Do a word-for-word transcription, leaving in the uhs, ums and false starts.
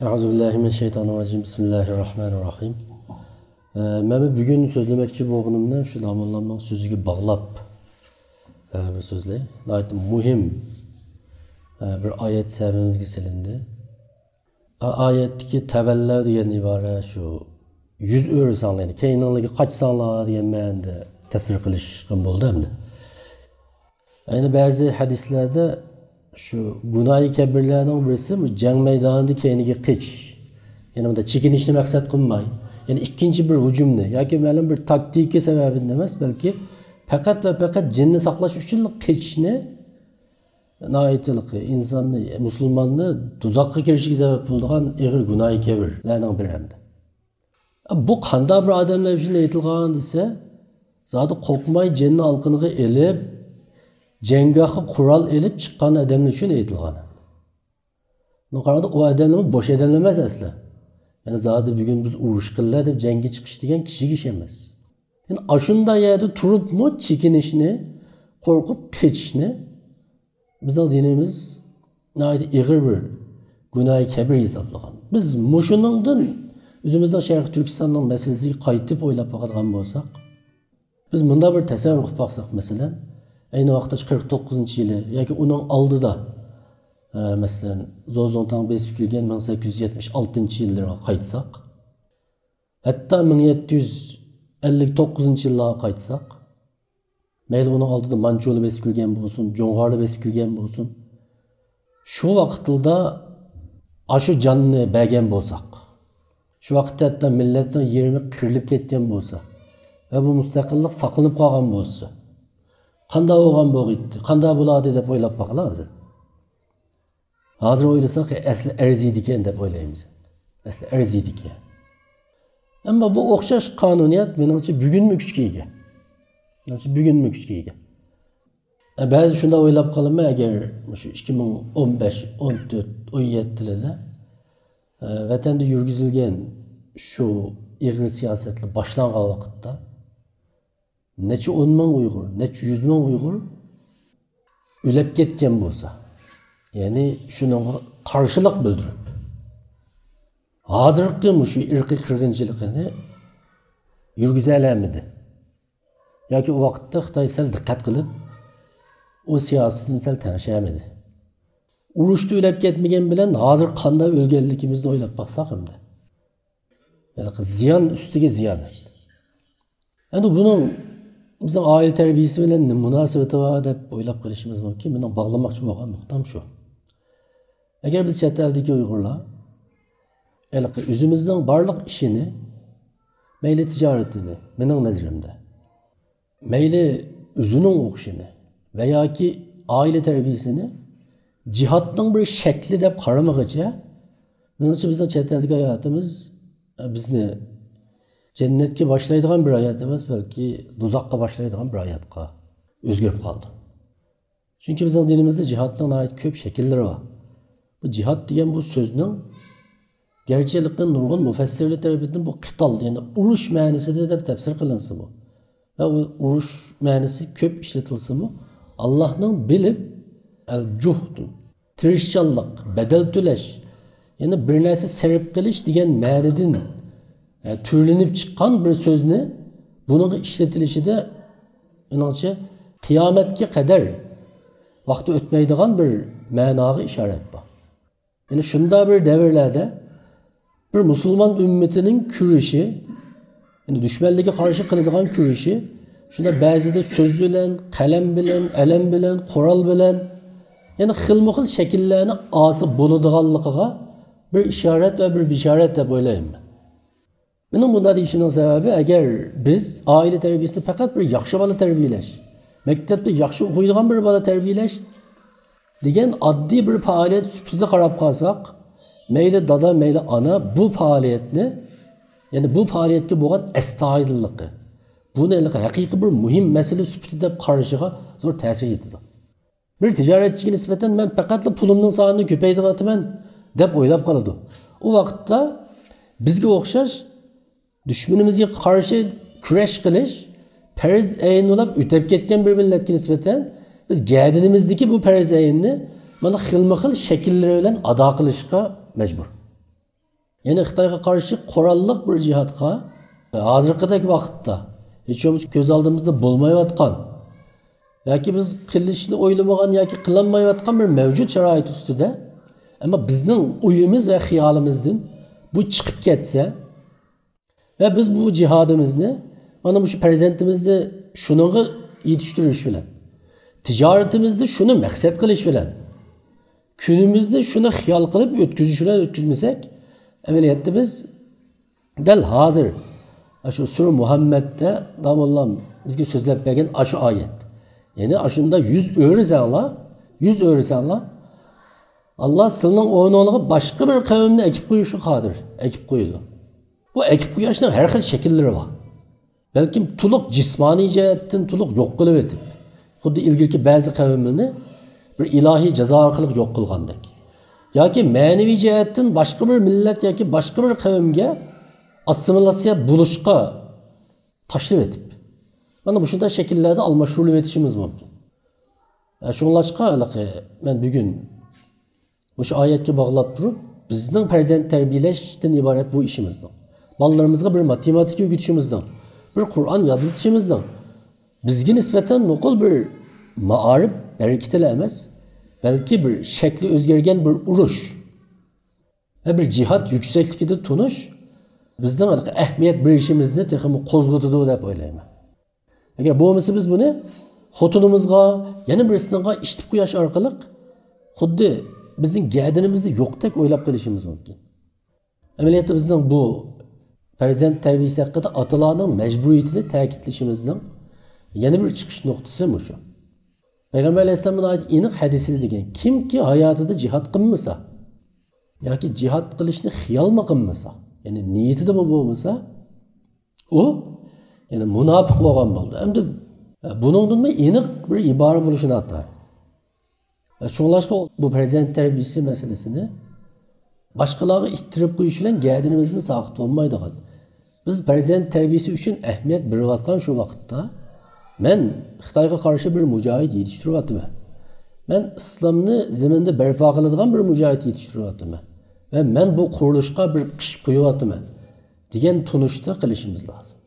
أعوذ بالله من الشيطان الرجيم. بسم الله الرحمن الرحيم. ئە، مەن بۈگۈن سۆزلىمەكچى بولغىنىمنى شۇ داموللامنىڭ سۆزىگە باغلاپ، ئە، بىر سۆزلەي. ناھايىتى مۇھىم، ئە، بىر ئايەت سەۋىمىزگە سېلىندى. ئا-، ئايەتتىكى تەۋەللە دېگەن ئىبارە شۇ يۈز ئۆرۈسەڭلار، يەنى كەينىڭلارغا قاچساڭلار دېگەن مەنىدە تەپسىر قىلىشقا بولىدۇ ئەمدى. يەنە بەزى ھەدىسلەردە شۇ گۇناھى كەبىرلەرنىڭ بىرسى بۇ جەڭ مەيدانىدا كەينىگە قېچىش. يەنى بۇندا چېكىنىشنى مەقسەت قىلماي، يەنى ئىككىنچى بىر ھۇجۇمنى ياكى مەلۇم بىر تاكتىكا سەۋەبىدىن ئەمەس، بەلكى پەقەت ۋە پەقەت جېنىنى ساقلاش ئۈچۈنلا قېچىشنى ناھايىتى ئىنساننى، مۇسۇلماننى دوزاخقا كىرىشىگە سەۋەب بولىدىغان ئېغىر گۇناھى كەبىرلەرنىڭ بىرى ئەمدى. بۇ قانداق بىر ئادەملەر ئۈچۈن ئېيتىلغان دېسە، زادى قورقماي جېنىنى ئالىقىنىغا ئېلىپ، جەڭگاھقا قورال ئېلىپ چىققان ئادەملەر ئۈچۈن ئېيتىلغان. بۇنىڭغا قارىغاندا ئۇ ئادەملەر بوش ئادەملەر ئەمەس ئەسلى. يەنى زادى بۈگۈن بىز ئۇرۇش قىلىلا دەپ جەڭگە چىقىش دېگەن كىشىگە ئىش ئەمەس. يەنى ئاشۇنداق يەردە تۇرۇپمۇ چېكىنىشنى، قورقۇپ قېچىشنى بىزنىڭ دىنىمىز ناھايىتى ئېغىر بىر گۇناھى كەبىر ھېسابلىغان. بىز مۇشۇنىڭدىن ئۆزىمىزنىڭ شەرقىي تۈركىستاننىڭ مەسىلىسىگە قايتىپ ئويلاپ باقىدىغان بولساق، بىز مۇنداق بىر تەسەۋۋۇر قىلىپ باقساق، مەسىلەن، ئەينى ۋاقىتتا قىرىق توققۇزىنچى يىلى ياكى ئۇنىڭ ئالدىدا، ئە، مەسىلەن، زوزۇڭتاڭ بېسىپ كىرگەن مىڭ سەككىز يۈز يەتمىش ئالتىنچى يىللىرىغا قايتساق، ھەتتا مىڭ يەتتە يۈز ئەللىك توققۇزىنچى يىللارغا قايتساق، مەيلى ئۇنىڭ ئالدىدا مانچۇلار بېسىپ كىرگەن بولسۇن، جۇڭغارلار بېسىپ كىرگەن بولسۇن، شۇ ۋاقىتلىدا ئاشۇ جاننى بەرگەن بولساق، شۇ ۋاقىتتا ھەتتا مىللەتنىڭ يېرىمى قىرىلىپ كەتكەن بولسا ۋە بۇ مۇستەقىللىق ساقلىنىپ قالغان بولسا، قانداق بولغان بولغىيتتى، قانداق بولاتتى دەپ ئويلاپ باقىلا ھازىر. ھازىر ئويلىساق، ئەسلى ئەرزىيدىكەن دەپ ئويلايمىز. ئەسلى ئەرزىيدىكەن. ئەمما بۇ ئوخشاش قانۇنىيەت، مېنىڭچە، بۈگۈنمۇ كۈچكە ئىگە. مېنىڭچە، بۈگۈنمۇ كۈچكە ئىگە. ئە، بەزى شۇنداق ئويلاپ قالىمەن، ئەگەر مۇشۇ ئىككى مىڭ ئون بەش، ئون تۆت، ئون يەتتىلىدە، ئە، ۋەتەندە يۈرگۈزۈلگەن شۇ ئېغىر سىياسەتلەر باشلانغان ۋاقىتتا، نەچچە ئون مىڭ ئۇيغۇر، نەچچە يۈز مىڭ ئۇيغۇر ئۆلۈپ كەتكەن بولسا، يەنى شۇنىڭغا قارشىلىق بىلدۈرۈپ، ھازىرقى مۇشۇ ئىرقىي قىرغىنچىلىقىنى يۈرگۈزەلەمىدى؟ ياكى ئۇ ۋاقىتتا خىتاي سەل دىققەت قىلىپ، ئۇ سىياسىتىنى سەل تەڭشەمىدى؟ ئۇرۇشتا ئۆلۈپ كەتمىگەن بىلەن ھازىر قانداق ئۆلگەنلىكىمىزنى ئويلاپ باقساق ئەمدى. ھېلىقى زىيان ئۈستىگە زىيان. ئەمدى بۇنىڭ بىزنىڭ ئائىلە تەربىيىسى بىلەن نېمە مۇناسىۋىتى بار دەپ ئويلاپ قېلىشىمىز مۇمكىن. مېنىڭ باغلىماقچى بولغان نۇقتام شۇ. ئەگەر بىز چەت ئەلدىكى ئۇيغۇرلار ھېلىقى ئۆزىمىزنىڭ بارلىق ئىشىنى، مەيلى تىجارىتىنى، مېنىڭ نەزىرىمدە، مەيلى ئۆزىنىڭ ئوقۇشىنى ۋە ياكى ئائىلە تەربىيىسىنى جىھادنىڭ بىر شەكلى دەپ قارىمىغىچە، مېنىڭچە بىزنىڭ چەت ئەلدىكى ھاياتىمىز، ئە، بىزنى جەننەتكە باشلايدىغان بىر ھايات ئەمەس، بەلكى دوزاخقا باشلايدىغان بىر ھاياتقا ئۆزگىرىپ قالدى. چۈنكى بىزنىڭ دىنىمىزدا جىھادنىڭ ناھايىتى كۆپ شەكىللىرى بار. بۇ جىھاد دېگەن بۇ سۆزنىڭ گەرچە ھېلىقى نۇرغۇن مۇفەسسىرلەر تەرىپىدىن بۇ قىتال، يەنى ئۇرۇش مەنىسىدە دەپ تەپسىر قىلىنسىمۇ ۋە ئۇ ئۇرۇش مەنىسى كۆپ ئىشلىتىلسىمۇ، ئاللاھنىڭ بىلىپ، ئەل جۇھد، تىرىشچانلىق، بەدەل تۆلەش، يەنى بىر نەرسە سەرپ قىلىش دېگەن مەنىدىن، ئە، تۈرلىنىپ چىققان بىر سۆزنى، بۇنىڭغا ئىشلىتىلىشىدە، مېنىڭچە، قىيامەتكە قەدەر ۋاقتى ئۆتمەيدىغان بىر مەناغا ئىشارەت بار. يەنى شۇنداق بىر دەۋرلەردە بىر مۇسۇلمان ئۈممىتىنىڭ كۈرىشى، يەنى دۈشمەنلىككە قارشى قىلىدىغان كۈرىشى، شۇنداق بەزىدە سۆز بىلەن، قەلەم بىلەن، ئەلەم بىلەن، قورال بىلەن، يەنى خىلمۇ خىل شەكىللەرنى ئالسا بولىدىغانلىقىغا بىر ئىشارەت ۋە بىر بېشارەت دەپ ئويلايمەن. مېنىڭ بۇنداق دېيىشىمنىڭ سەۋەبى، ئەگەر بىز ئائىلە تەربىيىسىنى پەقەت بىر ياخشى بالا تەربىيەلەش، مەكتەپتە ياخشى ئوقۇيدىغان بىر بالا تەربىيەلەش دېگەن ئاددىي بىر پائالىيەت سۈپىتىدە قاراپ قالساق، مەيلى دادا، مەيلى ئانا بۇ پائالىيەتنى، يەنى بۇ پائالىيەتكە بولغان ئەستايىدىللىقى، بۇنى ھېلىقى ھەقىقىي بىر مۇھىم مەسىلە سۈپىتى دەپ قارىشىغا زور تەسىر يېتىدۇ. بىر تىجارەتچىگە نىسبەتەن مەن پەقەتلا پۇلۇمنىڭ سانىنى كۆپەيتىۋاتىمەن دەپ ئويلاپ قالىدۇ. ئۇ ۋاقىتتا بىزگە ئوخشاش دۈشمىنىمىزگە قارشى كۈرەش قىلىش پەرز ئەين بولاپ ئۆتەپ كەتكەن بىر مىللەتكە نىسبەتەن بىز گەدىنىمىزدىكى بۇ پەرز ئەيننى مانا خىلمۇ خىل شەكىللىرى بىلەن ئادا قىلىشقا مەجبۇر. يەنى خىتايغا قارشى قوراللىق بىر جىھادقا ھازىرقىدەك ۋاقىتتا ھېچ بولمىسا كۆز ئالدىمىزدا بولمايۋاتقان ياكى بىز قىلىشنى ئويلىمىغان ياكى قىلالمايۋاتقان بىر مەۋجۇت شارائىت ئۈستىدە، ئەمما بىزنىڭ ئويىمىز ۋە خىيالىمىزدىن بۇ چىقىپ كەتسە ۋە بىز بۇ جىھادىمىزنى مانا مۇشۇ پەرزەنتىمىزنى شۇنىڭغا يېتىشتۈرۈش بىلەن، تىجارىتىمىزنى شۇنى مەقسەت قىلىش بىلەن، كۈنىمىزنى شۇنى خىيال قىلىپ ئۆتكۈزۈش بىلەن ئۆتكۈزمىسەك، ئەمەلىيەتتە بىز دەل ھازىر شۇ سۈرە مۇھەممەدتە داموللام بىزگە سۆزلەپ بەرگەن ئاشۇ ئايەت. يەنى ئاشۇنداق يۈز ئۆرۈسەڭلار، يۈز ئۆرۈسەڭلار، ئاللا سىلىنىڭ ئورنىڭلارغا باشقا بىر قەۋمنى ئەكىپ قويۇشقا قادىر، ئەكىپ قويىدۇ. بۇ ئەكىپ قويۇشنىڭ ھەر خىل شەكىللىرى بار. بەلكىم تولۇق جىسمانىي جەھەتتىن تولۇق يوق قىلىۋېتىپ، خۇددى ئىلگىرىكى بەزى قەۋملەرنى بىر ئىلاھىي جازا ئارقىلىق يوق قىلغاندەك. ياكى مەنىۋى جەھەتتىن باشقا بىر مىللەت ياكى باشقا بىر قەۋمگە ئاسسىمىلياتسىيە بولۇشقا تاشلىۋېتىپ، مانا مۇشۇنداق شەكىللەردە ئالماشتۇرۇلۇۋېتىشىمىز مۇمكىن. ئە، شۇڭلاشقا ھېلىقى مەن بۈگۈن مۇشۇ ئايەتكە باغلاپ تۇرۇپ، بىزنىڭ پەرزەنت تەربىيەلەشتىن ئىبارەت بۇ ئىشىمىزنىڭ، بالىلىرىمىزغا بىر ماتېماتىكا ئۆگىتىشىمىزنىڭ، بىر قۇرئان يادلىتىشىمىزنىڭ بىزگە نىسبەتەن نوقۇل بىر مائارىپ ھەرىكىتىلا ئەمەس، بەلكى بىر شەكلى ئۆزگەرگەن بىر ئۇرۇش ۋە بىر جىھاد يۈكسەكلىكىدە تونۇش بىزنىڭ ھېلىقى ئەھمىيەت بېرىشىمىزنى تېخىمۇ قوزغىتىدۇ دەپ ئويلايمەن. ئەگەر بولمىسا بىز بۇنى خوتۇنىمىزغا، يەنە بىرسىنىڭغا ئىشتىپ قويۇش ئارقىلىق خۇددى بىزنىڭ گەدىنىمىزنى يوقتەك ئويلاپ قېلىشىمىز مۇمكىن. ئەمەلىيەتتە بىزنىڭ بۇ پەرزەنت تەربىيەسى ھەققىدە ئاتىلارنىڭ مەجبۇرىيىتىنى تەكىتلىشىمىزنىڭ يەنە بىر چىقىش نۇقتىسى مۇشۇ. پەيغەمبەر ئەلەيھىسسالام بۇنى ئېنىق ھەدىسىدە دېگەن، كىمكى ھاياتىدا جىھاد قىلمىسا ياكى جىھاد قىلىشنى خىيالمۇ قىلمىسا، يەنى نىيىتىدىمۇ بولمىسا، ئۇ يەنى مۇناپىق بولغان بولدى. ئەمدى بۇنىڭدىنمۇ ئېنىق بىر ئىبارە بولۇشى ناتايىن. شۇڭلاشقا بۇ پەرزەنت تەربىيەسى مەسىلىسىنى باشقىلارغا ئىتتىرىپ قويۇش بىلەن گەدىنىمىزدىن ساقىت بولمايدىغان. بىز پەرزەنت تەربىيەسى ئۈچۈن ئەھمىيەت بېرىۋاتقان شۇ ۋاقىتتا، مەن خىتايغا قارشى بىر مۇجاھىد يېتىشتۈرۈۋاتىمەن. مەن ئىسلامنى زېمىندا بەرپا قىلىدىغان بىر مۇجاھىد يېتىشتۈرۈۋاتىمەن. ۋە مەن بۇ قۇرۇلۇشقا بىر قىش قويۇۋاتىمەن، دېگەن تونۇشتا قىلىشىمىز لازىم.